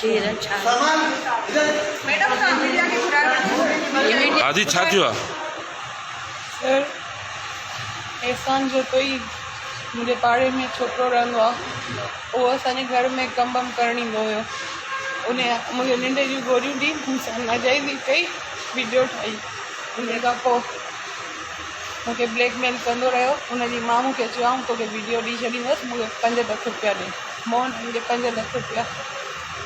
ڪير آ ڇا دادي ڇا ٿيو آ؟ سر احسان جتوئي منهنجي پاڙي ۾ ڇوڪرو رهندو آ اهو اسان جي گهر ۾ ڪم بم ڪرڻ ايندو هيو ان مونکي ننڊ جون گوريون ڏئي مون سان ناجائزي ڪئي وڊيو ٺاهي ان کان پوء مونکي بليڪ ميل ڪندو رهيو ان جي ماء مونکي چيو آئون توکي وڊيو ڏئي ڇڏيندس مونکي پنج لک روپيا ڏي مون انهن کي پنج لک روپيا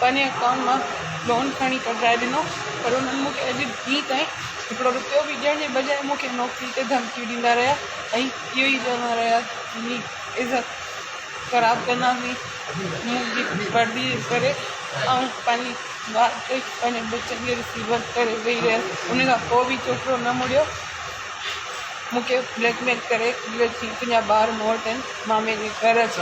پنهنجي اڪائونٽ مان لون کڻي ڪڍرائي ڏنو پر انهن مون کي اڄ ڏينهن تائين هڪڙو روپيو به ڏيڻ جي بجاء مون کي نوڪري تي ڌمڪيون ڏيندا رهيا ۽ اهو ئي چوندا رهيا تنهنجي عزت خراب ڪنداسين منهنجي وردي جي ڪري آئون پنهنجي وات تي پنهنجي ٻچن کي ڏسي بند ڪري ويهي رهيس ان کان پوء به ڇوڪرو نه مڙيو مون کي بليڪ ميل ڪري چي تنهنجا ٻار مون وٽ آهن مامي جي گهر اچ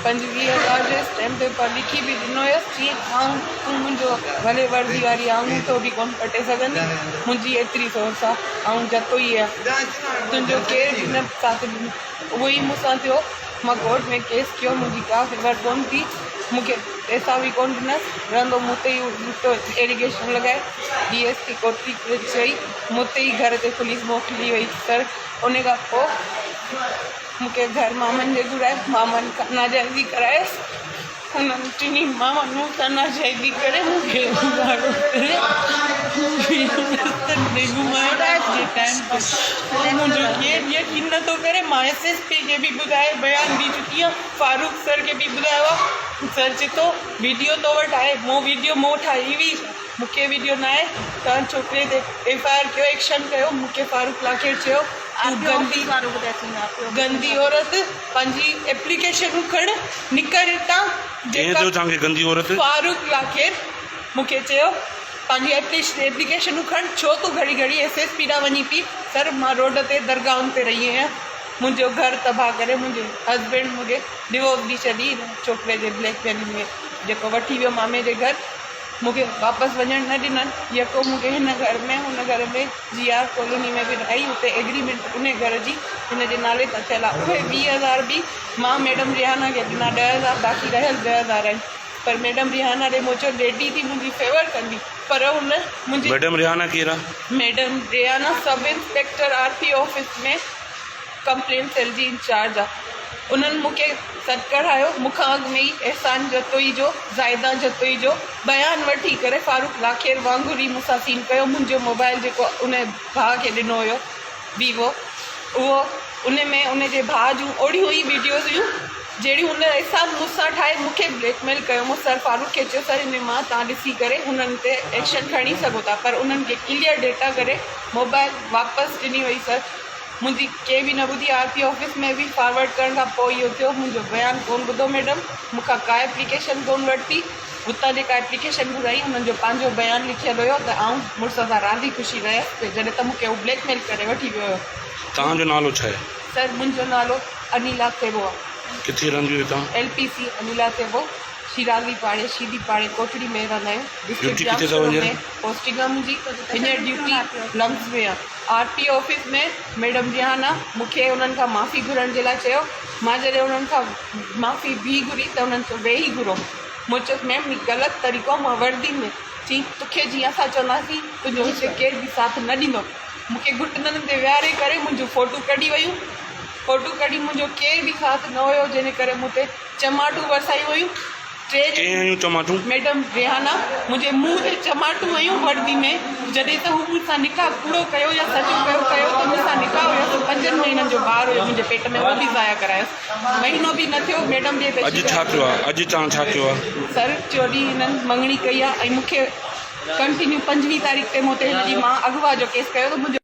25 هزار جو اسٽيمپ پيپر لکي به ڏنو هيس چي آئون تون منهنجو ڀلي وردي واري آڱوٺو به ڪونه پٽي سگهندي منهنجي ايتري سورس آ آئون جتوئي آهيان تنهنجو ڪير به نه ساٿ ڏنو اهو ئي مون سان ٿيو مان ڪورٽ ۾ ڪيس ڪيو منهنجي ڪا فيور ڪونه ٿي مون کي پئسا به ڪونه ڏنس رهندو مون تي ئي الٽو ايليگيشن لڳائي ڊي ايس پي ڪوٽڙي کي چئي مون تي ئي گهر تي پوليس موڪلي وئي سر ان کان پوء مون کي گهر مامن جي گهرائي مامن کان ناجائزي ڪرايس انهن ٽنهي مامن مون سان ناجائزي ڪري مون کي اگهاڙو ڪري رستن تي گهمايو رات جي ٽائيم تي منهنجو ڪير يقين نٿو ڪري مان ايس ايس پي کي به ٻڌائي بيان ڏئي چڪي آهيان فاروق سر کي به ٻڌايو آهي سر چئي ٿو وڊيو تو وٽ آهي مون وڊيو مون ٺاهي هئي مون کي وڊيو ناهي توهان ڇوڪري تي ايف I R ڪيو ايڪشن ڪيو مون کي فاروق لاکير چيو تون گندي گندي عورت پنهنجي ايپليڪيشن کڻ نڪر هتان ڪنهن چيو توهان کي گندي عورت؟ فاروق لاکير مون کي چيو پنهنجي ايپليڪيشن کڻ ڇو تون گهڙي گهڙي ايس ايس پي ڏانهن وڃين پئي سر مان روڊ تي درگاهن تي رهي آهيان منهنجو گهر تباهه ڪري منهنجي هسبينڊ مون کي ڊوورس ڏئي ڇڏي ڇوڪري جي بليڪ ميلنگ ۾ جيڪو وٺي ويو مامي جي گهر مون کي واپس وڃڻ نه ڏنن. يڪو مون کي هن گهر ۾ هن گهر ۾ جي آر ڪالوني ۾ به رهائي اتي ايگريمينٽ انهي گهر جي هن جي نالي تان ٿيل آهي. اهي 20 هزار به مان ميڊم ريحانه کي ڏنا 10 هزار باقي رهيل 10 هزار آهن پر ميڊم ريحانه ڏي مون چيو ليڊي ٿي منهنجي فيور ڪندي پر هن منهنجي ميڊم ريحانه ڪير آ؟ Madam Rehana sub inspector R P office ۾ complaint cell جي انچارج آ. انهن مون کي سڏ ڪرايو. مون کان اڳ ۾ ئي احسان جتوئي جو، زاهده جتوئي جو بيان وٺي ڪري فاروق لاکير وانگر ئي مون سان سين ڪيو. منهنجو موبائل جيڪو ان ڀاء کي ڏنو هيو ويوو اهو ان ۾ ان جي ڀاء جون اوڙيون ئي وڊيوز هيون جهڙيون ان احسان مون سان ٺاهي مون کي بليڪ ميل ڪيو. مون سر فاروق کي چيو سر ان مان توهان ڏسي ڪري هنن تي ايڪشن کڻي سگهو ٿا پر انهن کي ڪليئر ڊيٽا ڪري موبائل واپس ڏني وئي سر. منهنجي ڪنهن به نه ٻڌي آر پي آفيس ۾ به فارورڊ ڪرڻ کان پوء اهو ٿيو منهنجو بيان ڪونه ٻڌو ميڊم مون کان ڪا ايپليڪيشن ڪونه ورتي هتان جيڪا ايپليڪيشن گهرائي انهن جو پنهنجو بيان لکيل هيو ته آئون مڙس سان راضي خوشي رهيس پئي جڏهن ته مون کي هو بليڪ ميل ڪري وٺي ويو هيو. توهان جو نالو ڇا آهي؟ سر منهنجو نالو انيلا ٿيٻو آهي. ڪٿي رهنديون آهيو توهان؟ ايل پي سي انيلا ٿيٻو شيرازي پاڙي شيدي پاڙي ڪوٽڙي ۾ رهندا آهيون ڊيوٽي ڊسٽرڪٽ ڪٿي اٿو ڄامشورو هينئر؟ ۾ پوسٽنگ آهي منهنجي هينئر ڊيوٽي لمس ۾ آهي. R P office ۾ madam Rehana مون کي انهن کان معافي گهرڻ جي لاء چيو. مان جڏهن انهن کان معافي به گهري ته انهن چيو ويهي گهرو. مون چيس ميم هي غلط طريقو آهي مان وردي ۾ چي توکي جيئن اسان چونداسين تنهنجو هتي ڪير به ساٿ نه ڏيندو. مون کي گهٽنن تي ويهاري ڪري منهنجون فوٽو ڪڍي ويون. فوٽو ڪڍي منهنجو ڪير به ساٿ نه هيو جنهن جي ڪري مون تي چماٽون ورسايون ويون. ٽي ڪنهن هنيون چماٽون؟ ميڊم ريحانه منهنجي منهن تي چماٽون هنيون وردي ۾ جڏهن ته هو مون سان نڪاح ڪوڙو ڪيو يا سچو ڪيو ڪيو ته مون سان نڪاح هيس پنجن مهينن جو ٻار هيو منهنجي پيٽ ۾ اهو به ضايع ڪرايس مهينو به نه ٿيو ميڊم ڏي اڄ ڇا ٿيو آهي اڄ توهان ڇا ڪيو آهي؟ سر چوڏهين هنن مڱڻي ڪئي آهي ۽ مون کي ڪنٽينيو 25 تاريخ تي مون تي هن جي ماء اغوا جو ڪيس ڪيو ته منهنجو.